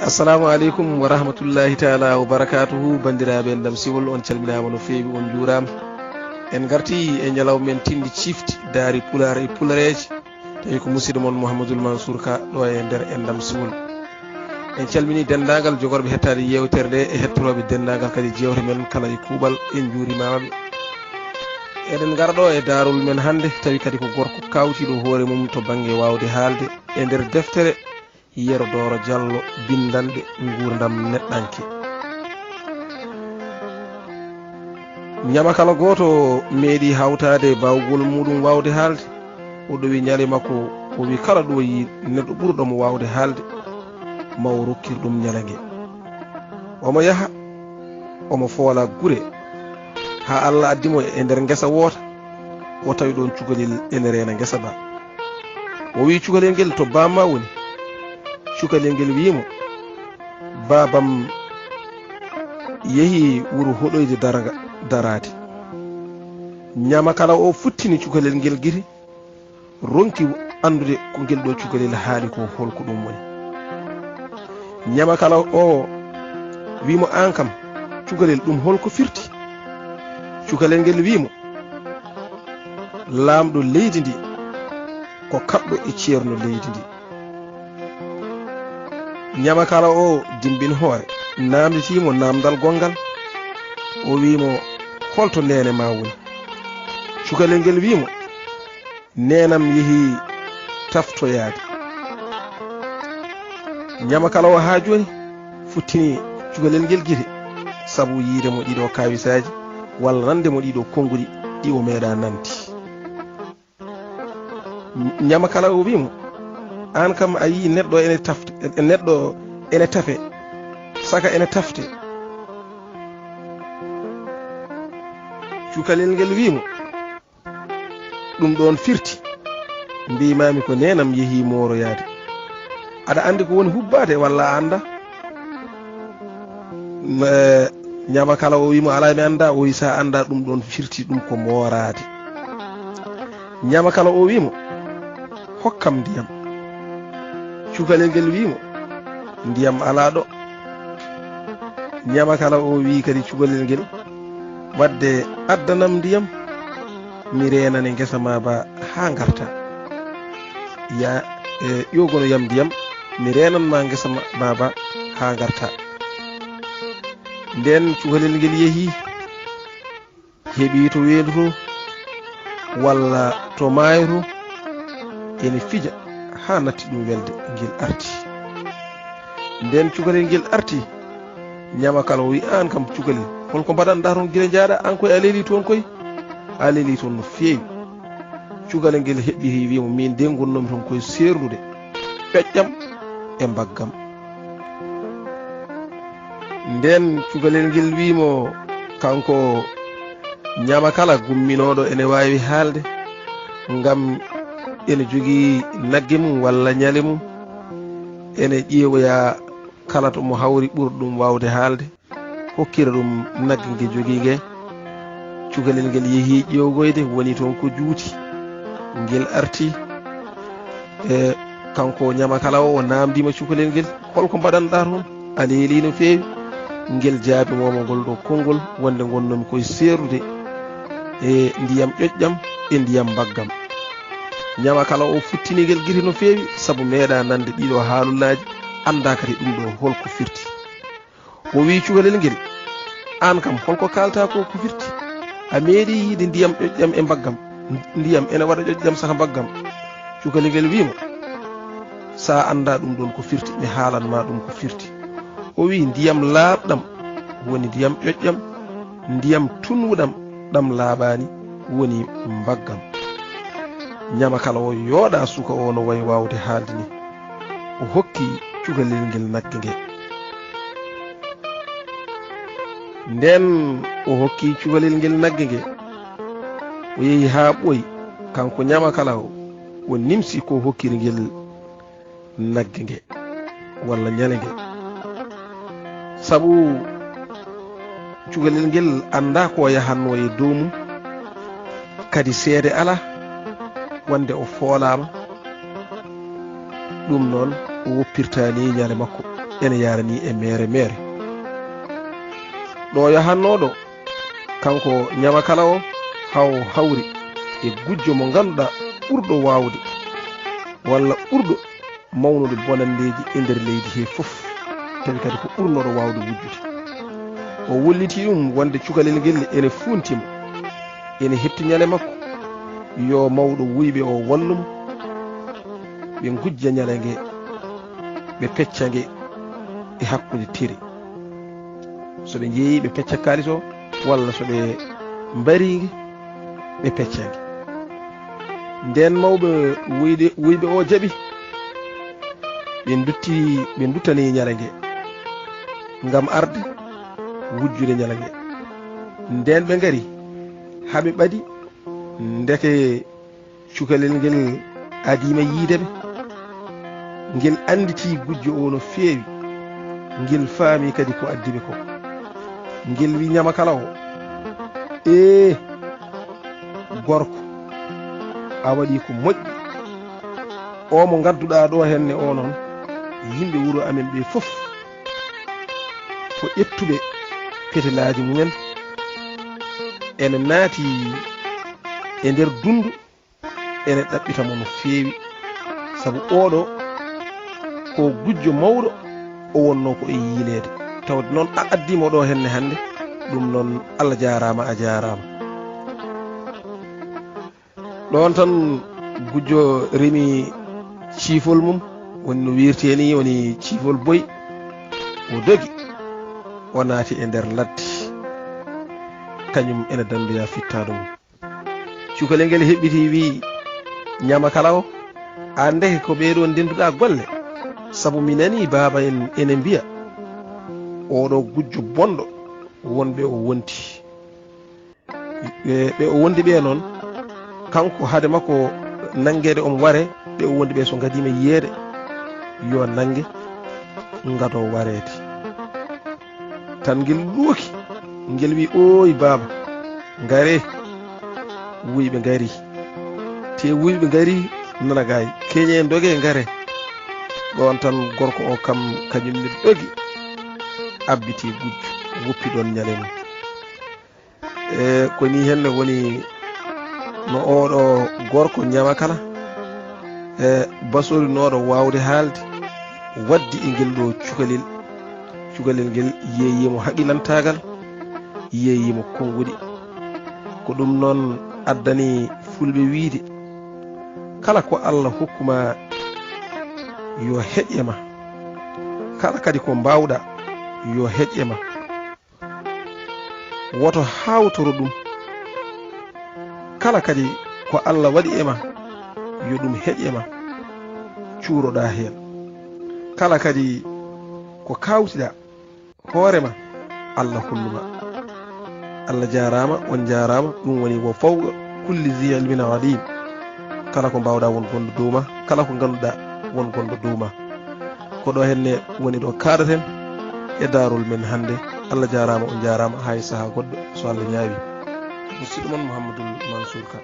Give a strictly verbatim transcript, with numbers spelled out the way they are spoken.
Assalamu aleykum wa rahmatullahi taala wa barakatuhu. Banndiraaɓe enɗam siwol, on calminaama no feewi, on njuuraama. En ngarti e ñalawma men tinndi cifti daari Pulaar e Pulareeje, tawi ko musidɗo mon Mouhamadoul Mansour Ka ɗo e nder enɗam siwol. En calminii denndaangal jogorɓe hettaade yeewtere nde e hettorooɓe denndaangal kadi jeewte men kala e kuuɓal, en njuurimaama ɓe. Eɗen ngara ɗo e daarol men hannde, tawi kadi ko gorko kawtiiɗo hoore mum to bannge waawde haalde e nder deftere Yero Dooro Jallo, binndanɗe nguurndam neɗɗanke. Ñama kala gooto meeɗi hawtaade e baawgol muuɗum waawde haalde. O ɗowi ñale makko, o wi kala ɗo yi neɗɗo ɓurɗo mo waawde haalde, ma o rokkir ɗum ñale nge. Omo yaha, omo foola gure, haa Alla addi mo e nder ngesa woota, o tawi ɗoon cukalel ene reena ngesa ba. O wi cukalel ngel, "To baamma woni?" Cukalel ngel wi mo, "Baabam yehi wuro hoɗoyde darga, daraade." Ñama kala o futtini cukalel ngel gite, ronki anndude ko ngel ɗo cukalel haali ko, holko ɗum woni. Ñama kala o wi mo, "Aan kam, cukalel ɗum holko firti?" Cukalel ngel wi mo, "Laamɗo leydi ndi ko kaɓɗo e ceerno leydi ndi." Ñama kala o dimbin hoore, naamnditi mo naamndal gonngal. O wi mo, "Holto neene ma woni?" Cukalel ngel wi mo, "Neenam yehi taftoyaade." Ñama kala o haa jooni futtini cukalel ngel gite, sabu yiide mo ɗiɗo kawisaaji walla nande mo ɗiɗo konnguɗi ɗi o meeɗa nande. Ñama kala o wi mo, "Aan kam a yii neɗɗo ene tafte, neɗɗo ene tafe, saka ene tafte." Cukalel ngel wi mo, "Ɗum ɗoon firti, mbiimaami ko neenam yehi mooroyaade. Aɗa anndi ko woni hubbaade walla a annda?" Eh, ñama kala o wi mo, "Alaa, mi annda." O wi, "So a annda ɗum ɗoon firti, ɗum ko mooraade." Ñama kala o wi mo, "Hokkam ndiyam." Cukalel ngel wi mo, "Ndiyam alaa ɗo." Ñama kala o wi kadi cukalel ngel, "Wadde addanam ndiyam, mi reenane ngesa ma ba haa ngarta. Ya, e, ƴoogono yam ndiyam, mi reenan ma ngesa ma, ma ba haa ngarta." Nden cukalel ngel yehi, heɓi to weendu to, walla to maayo to, ene fija haa natti ɗum welde, ngel arti. Nden cukalel ngel arti, ñama kala o wi, "Aan kam cukalel, holko mbaɗanɗa toon gila njaaɗa? Aan koy a leeli toon koy, a leeli toon no feewi." Cukalel ngel heɓɓiti wi mo, "Min de ngonnoomi toon koye seerndude ƴoƴƴam e mbaggam." Nden cukalel ngel wi mo, kanko ñama kala gumminooɗo ene waawi haalde, ngam ene jogii nagge mum walla ñale mum, ene ƴeewoya kala to mo hawri ɓuri ɗum waawde haalde, hokkira ɗum nagge nge jogii nge. Cukalel ngel yehi ƴeewoyde, woni toon ko juuti. Ngel arti, e kanko ñama kala o, o naamndiima cukalel ngel, "Holko mbaɗanɗa toon? A leeli no feewi." Ngel jaabi mo ngol ɗo konngol, wonde ngonnoomi koye seerdude e ndiyam ƴoƴƴam e ndiyam mbaggam. Ñama kala o futtini ngel gite no feewi, sabu meeɗa nande ɗiɗo haalullaaji, annda kadi ɗum ɗo holko firti. O wi cukalel ngel, "Aan kam, holko kaalta ko, ko firti? A meeɗi yiide ndiyam ƴoƴƴam e mbaggam? Ndiyam ene waɗa ƴoƴƴam saka mbaggam?" Cukalel ngel wi mo, "Sa annda ɗum ɗon ko firti, mi haalan ma ɗum ko firti." O wi, "Ndiyam laaɓɗam woni ndiyam ƴoƴƴam, ndiyam tunwuɗam ɗam laaɓaani woni mbaggam." Ñama kala o yooɗa suka o no wayi waawde haalde ni. O hokki cukalel ngel nagge nge. Nden o hokki cukalel ngel nagge nge. O yehi haa ɓooyi, kanko ñama kala o, o nimsi ko hokkiri ngel nagge nge walla ñale nge. Sabu cukalel ngel annda ko yahanno e dow mum, kadi seede alaa, wonde o foolaama. Ɗum noon, o woppirtaani ñale makko. ene yaarani e meere meere. Ɗo yahannooɗo, kanko ñamakala o, haw hawri e gujjo mo ngannduɗaa ɓurɗo waawde, walla ɓurɗo mawnude bonanndeeji e nder leydi he fof, tawi kadi ko ɓurnooɗo waawde wujjude. O wullitii ɗum wonde cukalel ngel ene fuunti mo, ene heɓti ñale makko, yo mawɗo wuyɓe o wallu mo, ɓe ngujja ñale nge, ɓe pecca nge e hakkunde tere. So ɓe njeeyi, ɓe pecca kaalis o, walla so ɓe mbarii nge, ɓe pecca nge. Ndeen mawɓe wuyde, wuyɓe o jaɓi, ɓe ndutti, ɓe nduttani ñale nge ngam arde wujjude ñale nge. Ndeen ɓe ngari, haa ɓe ɓadi, ndeke cukalel ngel adiima yiide ɓe. Ngel annditi gujjo o no feewi. Ngel faami kadi ko addi ɓe ko. Ngel wi ñamakala o, "Ee, gorko, a waɗi ko moƴƴi. O mo ngadduɗaa ɗo henne o noon, yimɓe wuro amen ɓe fof ko ƴettuɓe petelaaji mumen, ene naati e nder dundu, ene ɗaɓɓita mo no feewi, sabu oɗo ko gujjo mawɗo o wonno ko e yiileede. Tawde noon a addii mo ɗo henne hannde, ɗum noon Allah jaaraama, a jaaraama." Ɗoon tan gujjo remi ciifol mum, woni no wiirtee ni, woni ciifol boy. O dogi, o naati e nder ladde, kañum ene danndoya fittaandu mum. Cukalel ngel heɓɓitii, wi'i, "Ñamakala o, aan ndeke ko ɓee ɗoo ndennduɗaa golle, sabu mi nanii baaba en ene mbiya, oɗo gujjo bonɗo wonɓe o wonti." Ɓe, ɓe o wondi ɓe noon, kanko hade makko nanngeede omo waree, ɓe o wondi ɓe so ngadiima yiyeede, yo nannge, ngadoo wareede. Tan ngel luuki, ngel wi, "Ooy baaba, ngaree." Wuyɓe ngari. Te wuyɓe ngari, nana gaay, "Keñee, ndogee, ngaree." Ɗoon tan gorko o kam, kañum ne dogi, abbiti gujjo, woppi ɗoon ñale mum. E ko nii henne woni no oɗo gorko ñamakala, e basorinooɗo waawde haalde, waddi e ngel ɗo cukalel. Cukalel ngel yeeyii mo haqilantaagal, yeeyii mo konnguɗi. Ko ɗum noon addani fulɓe wiyde, "Kala ko Allah hokku ma, yo heƴ e ma. Kala kadi ko mbaawɗa, yo heƴ e ma. Woto haawtoro ɗum. Kala kadi ko Allah waɗi e ma, yo ɗum heƴ e ma. Cuuroɗaa heen. Kala kadi ko kaawtiɗaa hoore ma, Allah hollu ma." Allah jaaraama, on njaaraama. Ɗum woni "Wa fawqa kulli zi ilmin alim." Kala ko mbaawɗaa won gonɗo dow ma, kala ko ngannduɗaa won gonɗo dow ma. Ko ɗo henne woni ɗo kaaɗaten e daarol men hannde. Allah jaaraama, on njaaraama, haa e sahaa goɗɗo, so Allah ñaawi. Musidɗo mon Mouhamadoul Mansour Ka.